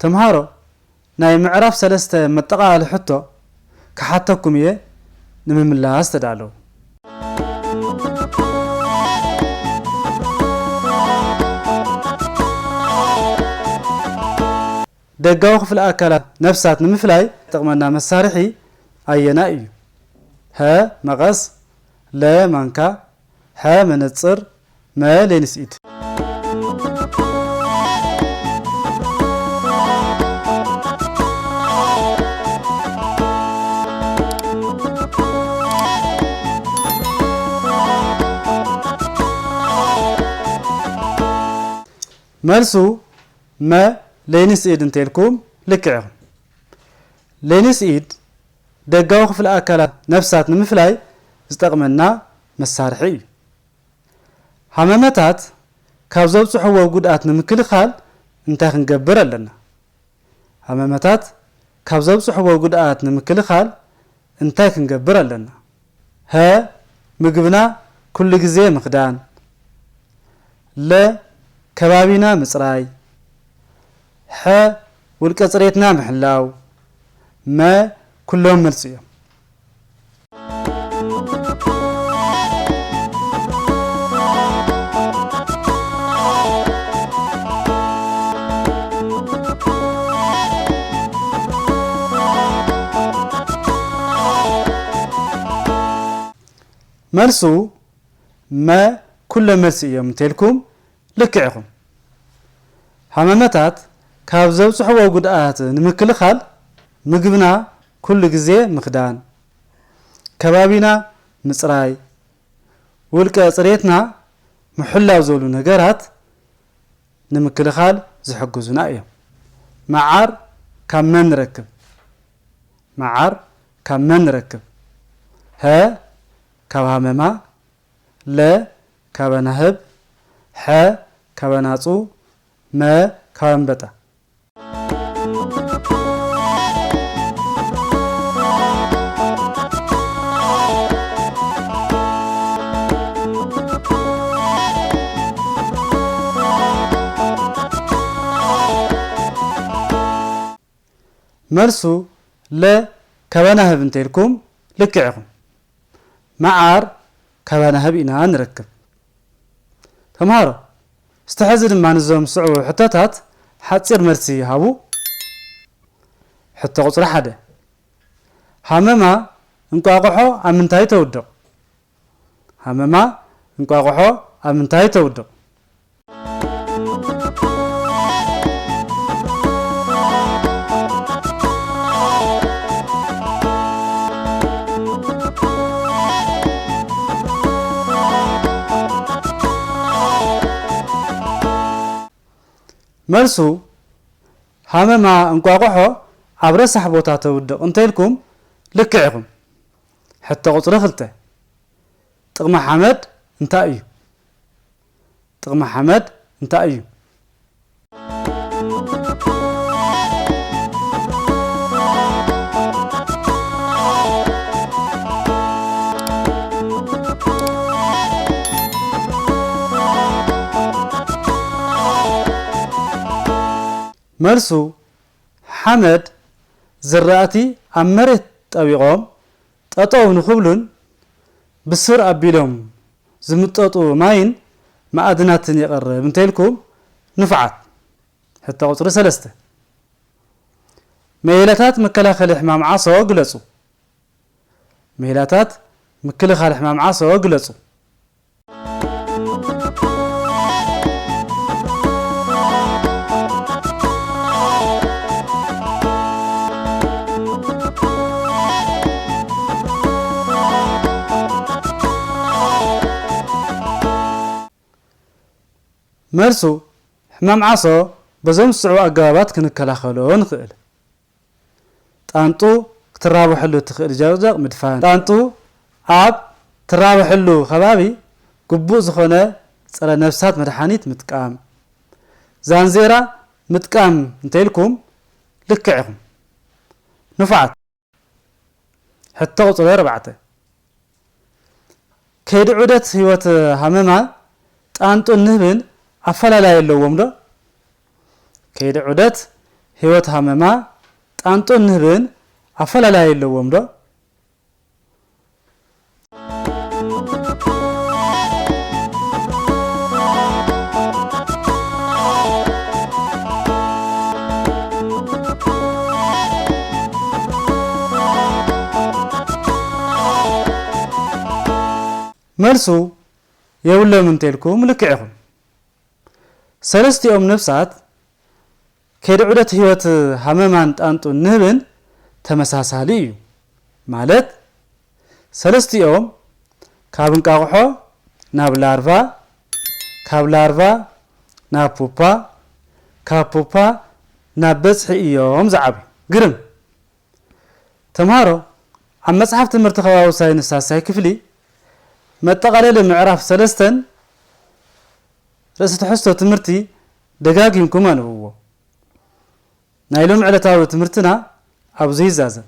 ተምሃሮ፣ ናይ ምዕራፍ ሰለስተ መጠቓለሊ ሕቶ ክሓተኩም እየ፣ ንምምላስ ተዳለዉ። ደጋዊ ክፍሊ ኣካላት ነፍሳት ንምፍላይ ዝጠቕመና መሳርሒ ኣየናይ እዩ? ሀ፣ መቐስ፣ ለ፣ ማንካ፣ ሐ፣ መነጽር፣ መ፣ ሌንስ ኢድ። መልሱ መ፣ ሌንስ ኢድ እንተልኩም ልክዕ ኢኹም። ሌንስ ኢድ ደጋዊ ክፍሊ ኣካላት ነፍሳት ንምፍላይ ዝጠቕመና መሳርሒ እዩ። ሃመመታት ካብ ዘብጽሕዎ ጉድኣት ንምክልኻል እንታይ ክንገብር ኣለና? ሃመመታት ካብ ዘብጽሕዎ ጉድኣት ንምክልኻል እንታይ ክንገብር ኣለና? ሀ፣ ምግብና ኩሉ ግዜ ምኽዳን። ለ፣ ከባቢና ምጽራይ። ሐ፣ ውልቀ ጽሬትና ምሕላው። መ፣ ኩሎም መልሲ እዮም። መልሱ መ፣ ኩሎም መልሲ እዮም እንተልኩም ልክዕ ኢኹም። ሃመመታት ካብ ዘብጽሕዎ ጉድኣት ንምክልኻል ምግብና ኩሉ ግዜ ምኽዳን፣ ከባቢና ምጽራይ፣ ውልቀ ጽሬትና ምሕላው ዝበሉ ነገራት ንምክልኻል ዝሕግዙና እዮም። መዓር ካብ መን ንረክብ? መዓር ካብ መን ንረክብ? ሀ፣ ካብ ሃመማ። ለ፣ ካብ ኣናህብ። ሐ፣ ካብ ኣናጹ። መ፣ ካብ ኣንበጣ። መልሱ ለ፣ ካብ ኣናህብ እንተልኩም ልክዕ ኢኹም። መዓር ካብ ኣናህብ ኢና ንረክብ። ተምሃሮ፣ እስቲ ሕዚ ድማ ንዞም ዝስዕቡ ሕቶታት ሓጺር መልሲ ሃቡ። ሕቶ ቁጽሪ ሓደ፣ ሃመማ እንቋቑሖ ኣብ ምንታይ ተውድቕ? ሃመማ እንቋቑሖ ኣብ ምንታይ ተውድቕ? መልሱ፣ ሃመማ እንቋቑሖ ኣብ ረሳሕ ቦታ ተውድቕ እንተኢልኩም ልክዕ ኢኹም። ሕቶ ቁጽሪ ክልተ፣ ጥቕሚ ሓመድ እንታይ እዩ? ጥቕሚ ሓመድ እንታይ እዩ? መልሱ፣ ሓመድ ዝራእቲ ኣብ መሬት ጠቢቖም ጠጠው ንኽብሉን ብስር ኣቢሎም ዝምጠጡ ማይን መኣድናትን የቕርብ እንተኢልኩም ንፉዓት። ሕቶ ቁጽሪ ሰለስተ፣ ሜላታት መከላኸሊ ሕማም ዓሶ ግለጹ። ሜላታት ምክልኻል ሕማም ዓሶ ግለጹ። መልሱ፣ ሕማም ዓሶ በዞም ዝስዕቡ ኣገባባት ክንከላኸሎ ንኽእል። ጣንጡ ክትራብሐሉ እትኽእል ጀቕጀቕ ምድፋን። ጣንጡ ኣብ ትራብሐሉ ከባቢ ግቡእ ዝኾነ ጸረ ነፍሳት መድሓኒት ምጥቃም። ዛንዜራ ምጥቃም እንተኢልኩም ልክዕ ኢኹም። ንፉዓት። ሕቶ ቁጽሪ ኣርባዕተ። ከይዲ ዑደት ህይወት ሃመማ ጣንጡን ንህብን ኣፈላላይ ኣለዎም ዶ? ከይዲ ዑደት ህይወት ሃመማ፣ ጣንጡን ንህብን ኣፈላላይ ኣለዎም ዶ? መልሱ የብሎም እንተልኩም ልክዕ ኢኹም። ሰለስቲኦም ነፍሳት ከይዲ ዑደት ህይወት ሃመማን ጣንጡን ንህብን ተመሳሳሊ እዩ። ማለት ሰለስቲኦም ካብ እንቃቑሖ ናብ ላርቫ፣ ካብ ላርቫ ናብ ፑፓ፣ ካብ ፑፓ ናብ በጽሒ እዮም ዝዓብዩ። ግርም። ተምሃሮ፣ ኣብ መጽሓፍ ትምህርቲ ከባቢ ሳይንስ ሳልሳይ ክፍሊ መጠቓለሊ ምዕራፍ ሰለስተን ርእሲ ትሕዝቶ ትምህርቲ ደጋጊምኩም ኣንብብዎ። ናይ ሎሚ ዕለታዊ ትምህርትና ኣብዚ ይዛዘም።